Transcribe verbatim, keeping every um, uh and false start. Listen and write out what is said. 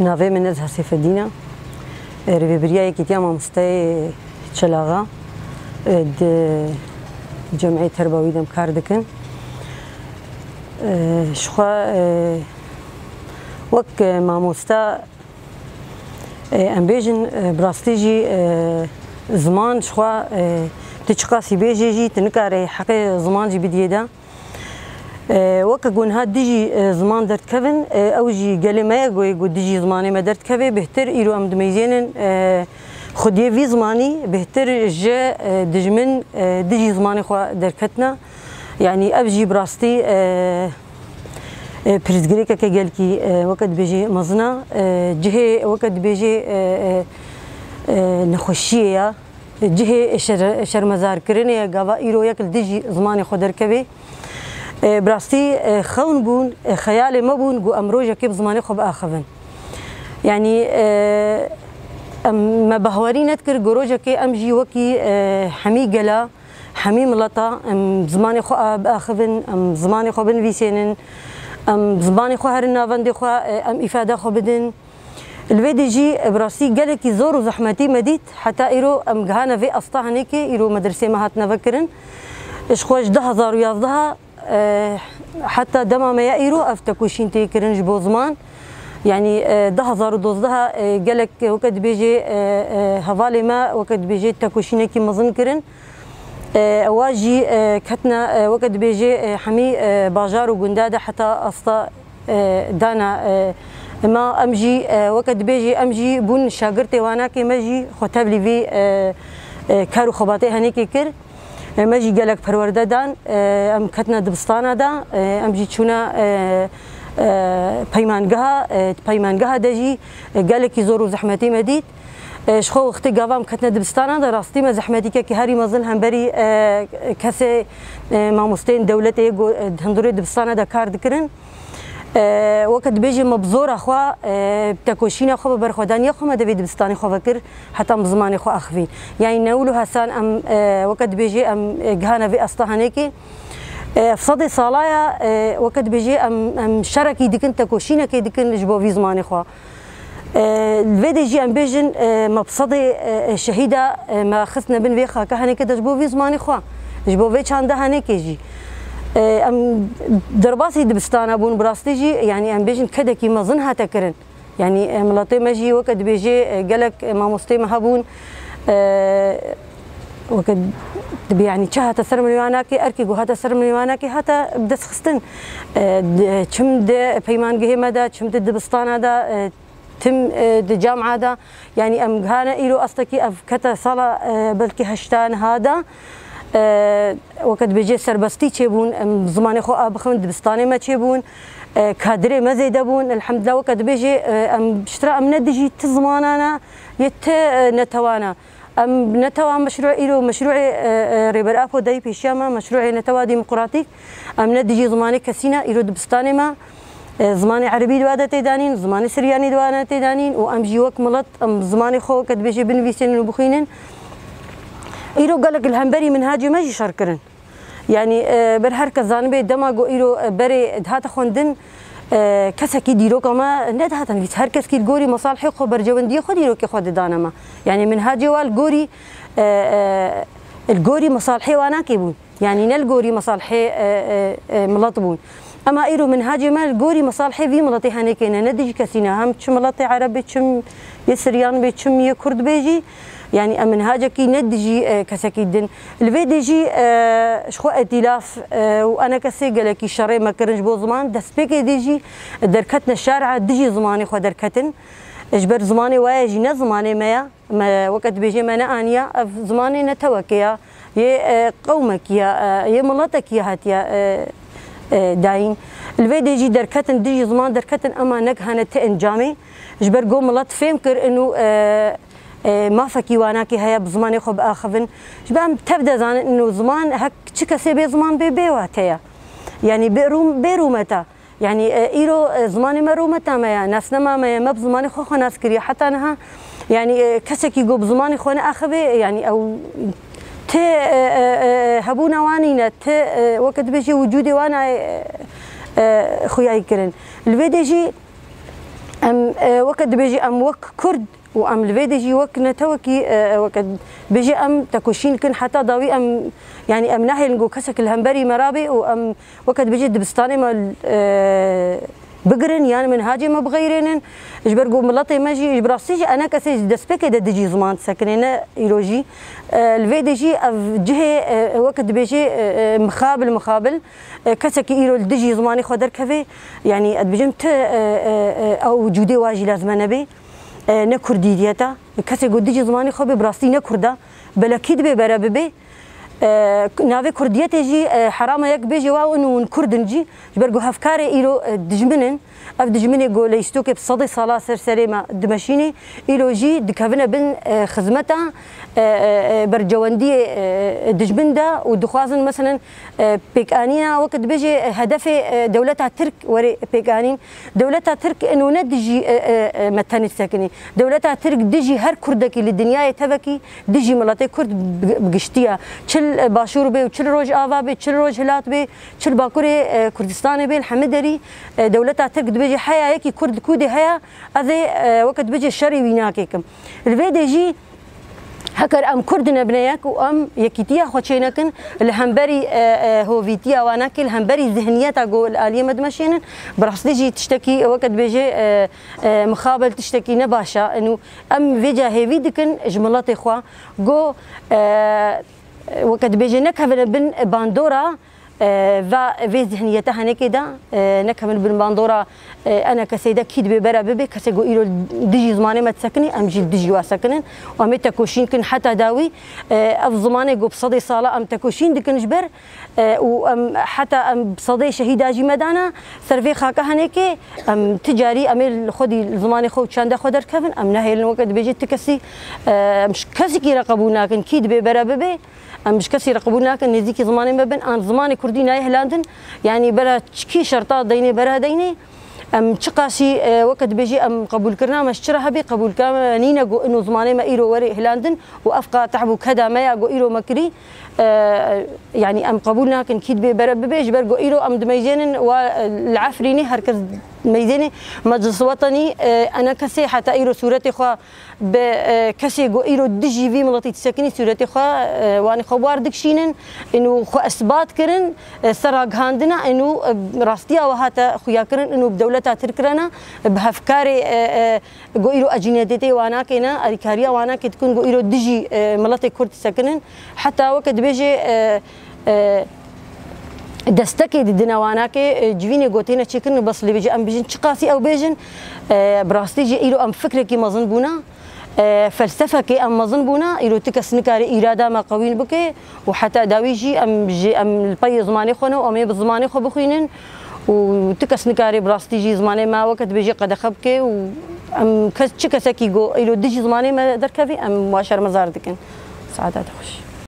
Navê min Ezha Seyfedîn e. Rêvebiriya Yekîtiya Mamosteyê Çelaxa, e, di Cemiyê Terbawî de em kar dikin. E, ji xwe, e, wek, e, mamosta, e, em bêjin, e, bi rastî jî, e, ziman ji xwe, e, tu çiqasî bêjê jî, tu nikarê heqê ziman jî bidiyê de. E, weke ku niha dijî, e, ziman derdikevin, e, ew jî gelê me ye, ku yê ku dijî zimanê me derdikeve, bêhtir îro em dimeyzênin, e, xwediyê vî zimanî bêhtir ji, e, dijmin, e, dijî zimanê xwe derketine. Yanî ev jî bi rastî, e, e, pirsgirêkeke gelkî, e, weke dibêjê mezin e, e, cihê weke dibêjê, e, e, e, nexweşiyê ye. Cihê şer-, şermezarkirinê ye, gava îro yek li dijî zimanê xwe derkevê. E, bi rastî, e, xewn bûn, e, xeyalê me bûn ku em rojekê bi zimanê xwe biaxivin. Yanî, e, em, me bahwerî nedikir ku rojekê em jî wekî, e, hemî gela, hemî mileta em zimanê xwe a-, biaxivin, em zimanê xwe binivîsênin, em zimanê xwe herin navendê xwe, e, em îfada xwe bidin. Li vê dê jî bi rastî gelekî zor û zehmetî me dît, heta îro em gihane vê asta henêkê, îro medresê me hatine vekirin. Ji xwe ji du hezar û yazdeh, e, heta dema me ya îro ev tekoşîn tê kirin ji bo ziman. Yanî, e, du hezar û dozdeh, e, gelek, e, weke dibêjê, e, e, hevalê me, weke dibêjê tekoşînekî mezin kirin. E, ewa jî, e, ketine, e, weke dibêjê, e, hemî, e, bajar û gunda de heta asta, e, dana, e, ma em jî, e, weke dibêjê em jî bûn şagirtê wanakê me jî xwe tevlî vî, e, e, kar û xebatê henêkê kir. E, me jî gelek perwerde dan, e, em ketine dibistana de, e, em jî çûne, e, e, peymangeha, e, peymangeha de jî, e, gelekî zor û zehmetî me dît. E, ji xwe wextê gava em ketine dibistana de rastî me zehmetîkekî herî mezin hemberî, e, kesê, e, mamosteyên dewletê yê go-, e, di hundirê dibistana de kar dikirin. E, weke dibêjê me bi zora xwe, e, tekoşîna xwe, bi berxwedaniya xwe me devê dibistanê xwe vekir, heta em bi zimanê xwe axivîn. Yanî ne wilo hesan em, e, weke dibêjê em, e, gihane vê asta henêkê. E, sedê salaya, e, weke dibêjê em, em şerekî dikin, tekoşînekê dikin ji bo vî zimanê xwe. E, li vê de jî em bêjin, e, me bi sedê, e, e, şehîda, e, me xistine bin vê xaka henêkê de ji bo vî zimanê xwe, ji bo vê çanda henêkê jî. E, em derbasî dibistana bûn, bi rastî jî, yanî em bêjin kedekî mezin hate kirin. Yanî, e, miletê me jî weke dibêjê, e, gelek, e, mamosteyê me hebûn, e, weke dibê, yanî çi hate ser min wan nake, erkê ku hate ser min wan nake, hate bi dest xistin. E, di, çim di peymangehê me de, çim di dibistana de, e, tim, e, di camia de, yanî em gihane îro astekî ev kete sala, e, belkî heşta niha de, e, weke dibêjê serbestî çêbûn, em zimanê xwe a bixwin, dibistanê me çêbûn, e, kadirê me zêde bûn. Elhemdulillah, weke dibêjê, e, em piştre em ne dijî ti zimanana yê ti, e, netewana. Em netewa meşru-, îro meşruê, e, e, Rêber Apo dayî pêşiya me, meşruê netewa demokratîk. Em ne dijî zimanê kesî ne, îro dibistanê me, e, zimanê erebî di wa de tê danîn, zimanê siryanî di wa de tê danîn û em jî wek milet, em zimanê xwe weke dibêjê binivîsênin û bixwînin. Îro gelek li hemberî minhacê me jî şer kirin. Yanî, e, ber her kes zanibe dema ku îro, e, berê dihate xwendin, e, kesekî dîroka me nedihate nivîs. Her keskî li gorî mesalihê xwe, berjewendiyê xwe dîrokê xwe didane me. Yanî minhacê wa li gorî, e, e, li gorî mesalihê wa nakê bûn. Yanî ne li gorî mesalihê, e, e, e, milet bûn. Ema îro minhacê me li gorî mesalihê vî miletê henêkê ne, ne dijî kesî ne. Hem çi miletê ereb bê, çim yê siryan bê, çim yê kurd bê jî. Yanî em minhacekî ne dijî, e, kesekî din. Li vê dê jî, e, ji xwe etîlaf, e, û enekesê gelekî şerê me kirin ji bo ziman. Destpêkê dê jî derketine şara dijî zimanê xwe derketin. Ji ber zimanê we ye jî ne zimanê me ye. Me, weke dibêjê me neaniya, ev zimanê netewekê ya, yê, e, qewmekî ya, e, yê miletekî ya hatiye, e, e, dayîn. Li vê dê jî derketin, dijî ziman derketin, ema negihane ti encamê. Ji ber ku milet fêm kir inu, e, e, mafekî wanakê heye bi zimanê xwe biaxivin. Ji ber em tev de zanin inu ziman hek çi kesê bê ziman bê, bê wate ye. Yanî bê rûm-, bê rûmeta. Yanî, e, îro, e, zimanê me rûmeta me ye, nasnema me ye, me bi zimanê xwe xwe nas kiriye. Heta niha, yanî, e, kesekî ku bi zimanê xwe neaxive, yanî ew ti, e, e, e, hebûna wan nîne, ti, e, weke dibêjî wicûdê wan nayê, e, e, xuyayî kirin. Li vê dê jî Em, e, weke dibêjî em wek Kurd û em li vê dê jî wek netewekî, e, weke dibêjî em tekoşîn dikin heta dawî em, yanî em nahêlin ku kesek li hemberî me rabe û em weke dibêjî dibistanê me, e, bigirin yan minhacê me bixeyrênin. Ji ber ku miletê me jî, ji bi rastî jî enekesê ji destpêkê de dijî ziman disekine, ne îro jî. E, li vê dê jî ev cihê, e, weke dibêjê, e, e, mixabil mixabil, e, kesekî îro li dijî zimanê xwe derkeve, yanî ez dibêjim ti, e, e, e, ew wicûdê wa jî lazim e nebe. E, ne kurdîyeta. Kesê ku dijî zimanê xwe bê, bi rastî ne kurd e. Belekî dibê bere bibe. E, navê kurdiyetê jî, e, heram e yek bêjê wa û hûn kurd in jî. Ji ber ku hevkarê îro, e, dijmin in. Ev dijminê ku leyîstokê bi sedê sala ser serê me dimeşînê, îro jî dikevine bin, e, xizmeta, e, e, e, bercewendiyê, e, dijmin de û dixwazin, meselen, e, pêkanîna, weke dibêjê, e, hedefê, e, dewleta Tirk were pêkanîn. Dewleta Tirk ino ne dijî, e, e, e, me tenê disekinî. Dewleta Tirk dijî her kurdekî li dinyayê tevekî dijî miletê kurd bi, bi giştî ye. Çi li Başûr bê û çi li Rojava bê, çi li Rojhilat bê, çi li Bakurê, e, Kurdistanê bê, li hemî derî, e, dewleta Tirk dibêje heya yekî kurd li kûdê heye, ez ê, e, weke dibêje şerê wî nakê kim. Li vê dê jî heker em kurd nebine yek û em yekîtiya xwe çênekin, li hemberî, e, e, hovîtiya wan nake, li hemberî zihniyeta ku li aliyê me dimeşênin, bi rastî jî tiştekî weke dibêje, e, e, mixabel tiştekî ne baş e. Û em vêca hêvî dikin ji miletê xwe ku, e, weke dibêje nekevine bin bandora, e, va vê zihniyete henekê de, e, nekevin bin bandora, e, enekesê de kî dibê bere bibe, kesê ku îro dijî zimanê me disekinî, em jî dijî wa sekinin. Û em ê tekoşîn kin heta dawî, e, ev zimanê ku bi sedê sala em tekoşîn dikin ji ber, e, û em heta em bi sedê şehîda jî me dana ser vê xaka henekê, em ti carî em ê li xwedî zimanê xwe û çanda xwe derkevin, em nehêlin weke dibêje ti kesî, e, em ji kesekî re qebûl nakin, kî dibê bere bibe. Em ji kesî re qebûl nakin nêzîkî zimanê me bin. An zimanê kurdî nayê hilandin. Yanî bera çikî şerta deynê, bera deynê. Em çiqasî, e, weke dibêjî em qebûlkirina me ji çi re hebî, qebûlkirina me nîne ku ino zimanê me îro were hilandin û ev qatih bû keda me ya ku îro me kirî. E, yanî em qebûl nakin kî dibê bere bibe, ji ber ku îro em dimeyzênin wa, e, li Efrînê her kes dimeyzêne Meclis Wetenî, e, enekesê heta îro sûretê xwe bi, e, kesê ku îro dijî vî miletî disekinî sûretê xwe, e, wanê xwe war dikişînin, û xwe isbat kirin, e, ser ragihandina, û, e, rastiya we hate xuya kirin, û bi dewleta Tirk re ne, bi hevkarê, e, e, ku îro ecînedetê wan nake ne, alîkariya wan nake dikin, ku îro dijî, e, miletê Kurd disekinin. Heta weke dibêje, e, e, destekê didine wanakê, e, civînê gotê ne çêkirin û bes lê bêje. Em bijin çiqasî ew bêjin, e, bi rastî jî îro em fikrekî mezin bûna, e, felsefekê em mezin bûna, îro ti kes nikare îrada me qewîn bike û heta dawî jî em ji, em li peyê zimanê xwe ne û em ê bi zimanê xwe bixwînin û ti kes nikare bi rastî jî zimanê me weke dibêje qedexe bike û em kes, çi kesekî go îro dijî zimanê me derkevî, em wa şermezar dikin. Saeta te xweş.